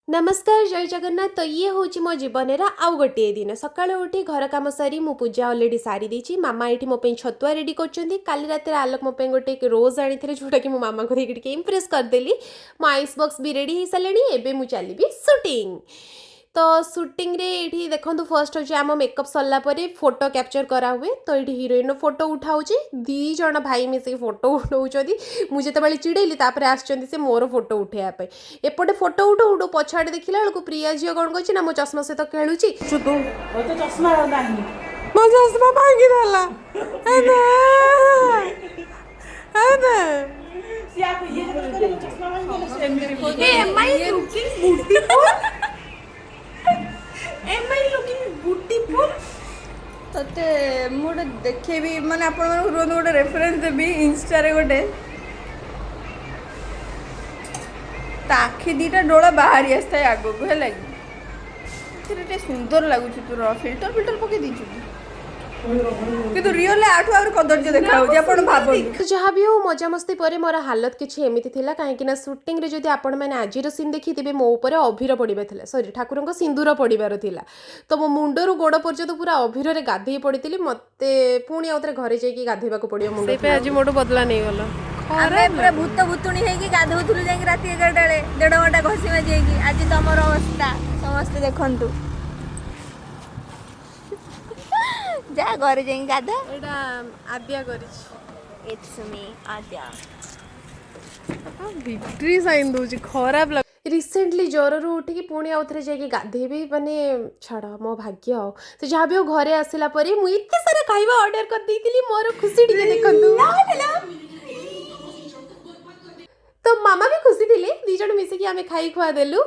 ନମସ୍କାର, ଜୟ ଜଗନ୍ନାଥ। ତ ଇଏ ହେଉଛି ମୋ ଜୀବନର ଆଉ ଗୋଟିଏ ଦିନ। ସକାଳୁ ଉଠି ଘର କାମ ସାରି ମୁଁ ପୂଜା ଅଲରେଡ଼ି ସାରି ଦେଇଛି। ମାମା ଏଇଠି ମୋ ପାଇଁ ଛତୁଆ ରେଡ଼ି କରୁଛନ୍ତି। କାଲି ରାତିରେ ଆଲୋକ ମୋ ପାଇଁ ଗୋଟେ ରୋଜ୍ ଆଣିଥିଲେ, ଯେଉଁଟାକି ମୁଁ ମାମାଙ୍କୁ ଦେଇକି ଟିକେ ଇମ୍ପ୍ରେସ୍ କରିଦେଲି। ମୋ ଆଇସ୍ ବକ୍ସ ବି ରେଡ଼ି ହେଇସାରିଲାଣି। ଏବେ ମୁଁ ଚାଲିବି ସୁଟିଂ। ତ ସୁଟିଂରେ ଏଇଠି ଦେଖନ୍ତୁ, ଫର୍ଷ୍ଟ ହେଉଛି ଆମ ମେକଅପ୍ ସରିଲା ପରେ ଫଟୋ କ୍ୟାପଚର୍ କରାହୁଏ। ତ ଏଇଠି ହିରୋଇନ୍ର ଫଟୋ ଉଠାଉଛି। ଦୁଇ ଜଣ ଭାଇ ମିଶିକି ଫଟୋ ଉଠାଉଛନ୍ତି। ମୁଁ ଯେତେବେଳେ ଚିଡ଼େଇଲି, ତାପରେ ଆସିଛନ୍ତି ସେ ମୋର ଫଟୋ ଉଠେଇବା ପାଇଁ। ଏପଟେ ଫଟୋ ଉଠୁ ଉଠୁ ପଛଆଡ଼େ ଦେଖିଲା ବେଳକୁ ପ୍ରିୟା ଝିଅ କ'ଣ କରୁଛି ନା ମୋ ଚଷମା ସହିତ ଖେଳୁଛି। ତୁ ତ ଚଷମା ନାହିଁ। ମୋ ଚଷମା ଭାଙ୍ଗିଦେଲା। ସିଏ ଆକୁ ଇଏ ଯେତେବେଳେ କହିଲେ ମୋ ଚଷମା ଭାଙ୍ଗିଗଲା, ସେ ଏମିତି। Am I looking beautiful? Am I looking beautiful? ତତେ ମୁଁ ଗୋଟେ ଦେଖେଇବି, ମାନେ ଆପଣମାନଙ୍କୁ ରୁହନ୍ତୁ, ଗୋଟେ ରେଫରେନ୍ସ ଦେବି ଇନଷ୍ଟାରେ ଗୋଟେ। ତା ଆଖି ଦିଟା ଡୋଳା ବାହାରି ଆସିଥାଏ ଆଗକୁ, ହେଲା କି? ଏଥିରେ ଟିକେ ସୁନ୍ଦର ଲାଗୁଛି। ତୋର ଫିଲ୍ଟର ଫିଲ୍ଟର ପକେଇ ଦେଇଛୁ କି? କିନ୍ତୁ ରିଅଲ ଆଠୁ ଆହୁରି କଦର୍ଯ୍ୟ ଦେଖାଯାଉଛି, ଆପଣ ଭାବନ୍ତୁ। ଯାହା ବି ହଉ, ମଜାମସ୍ତି ପରେ ମୋର ହାଲତ କିଛି ଏମିତି ଥିଲା, କାହିଁକି ନା ସୁଟିଂରେ ଯଦି ଆପଣମାନେ ଆଜିର ସିନ୍ ଦେଖିଥିବେ, ମୋ ଉପରେ ଅଭିର ପଡ଼ିବାର ଥିଲା, ସରି, ଠାକୁରଙ୍କ ସିନ୍ଦୁର ପଡ଼ିବାର ଥିଲା। ତ ମୋ ମୁଣ୍ଡରୁ ଗୋଡ଼ ପର୍ଯ୍ୟନ୍ତ ପୁରା ଅଭିରରେ ଗାଧେଇ ପଡ଼ିଥିଲି। ମୋତେ ପୁଣି ଆଉ ଥରେ ଘରେ ଯାଇକି ଗାଧେଇବାକୁ ପଡ଼ିବ ମୁଣ୍ଡ। ସେଇପାଇଁ ଆଜି ମୋଠୁ ବଦଲା ନେଇଗଲ। ଆମେ ପୁରା ଭୂତ ଭୂତୁଣୀ ହେଇକି ଗାଧଉଥିଲୁ ଯାଇକି ରାତି 11ଟା ବେଳେ, ଦେଢ଼ ଘଣ୍ଟା ଘଷି ମାଜି ହେଇକି। ଆଜି ତମର ଅବସ୍ଥା ସମସ୍ତେ ଦେଖନ୍ତୁ। ଯା, ଘରେ ଯାଇକି ଗାଧା। ଏଇଟା ଆଦ୍ୟା କରିଛି। It's me, Adya. Victory sign ଦଉଛି, ଖରାପ ଲାଗୁଛି। ରିସେଣ୍ଟଲି ଜ୍ୱରରୁ ଉଠିକି ପୁଣି ଆଉ ଥରେ ଯାଇକି ଗାଧେଇବି, ମାନେ ଛାଡ଼, ମୋ ଭାଗ୍ୟ। ଆଉ ସେ ଯାହା ବି ହଉ, ଘରେ ଆସିଲା ପରେ ମୁଁ ଏତେ ସାରା ଖାଇବା ଅର୍ଡ଼ର କରିଦେଇଥିଲି। ମୋର ଖୁସି ଟିକେ ଦେଖନ୍ତୁ। ତ ମାମା ବି ଖୁସି ଥିଲେ। ଦୁଇ ଜଣ ମିଶିକି ଆମେ ଖାଇ ଖୁଆ ଦେଲୁ।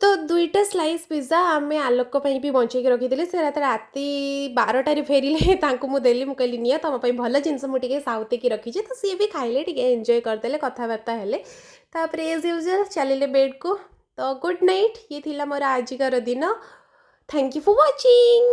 ତ ଦୁଇଟା ସ୍ଲାଇସ୍ ପିଜ୍ଜା ଆମେ ଆଲୋକ ପାଇଁ ବି ବଞ୍ଚେଇକି ରଖିଥିଲି। ସେ ରାତି ରାତି 12ଟାରେ ଫେରିଲେ, ତାଙ୍କୁ ମୁଁ ଦେଲି। ମୁଁ କହିଲି, ନିଅ, ତୁମ ପାଇଁ ଭଲ ଜିନିଷ ମୁଁ ଟିକେ ସାଉତିକି ରଖିଛି। ତ ସିଏ ବି ଖାଇଲେ, ଟିକେ ଏନ୍ଜୟ କରିଦେଲେ, କଥାବାର୍ତ୍ତା ହେଲେ। ତାପରେ ଏଜ୍ ୟୁଜୁଆଲ୍ ଚାଲିଲେ ବେଡ଼୍କୁ। ତ ଗୁଡ୍ ନାଇଟ୍। ଇଏ ଥିଲା ମୋର ଆଜିକାର ଦିନ। Thank you for watching.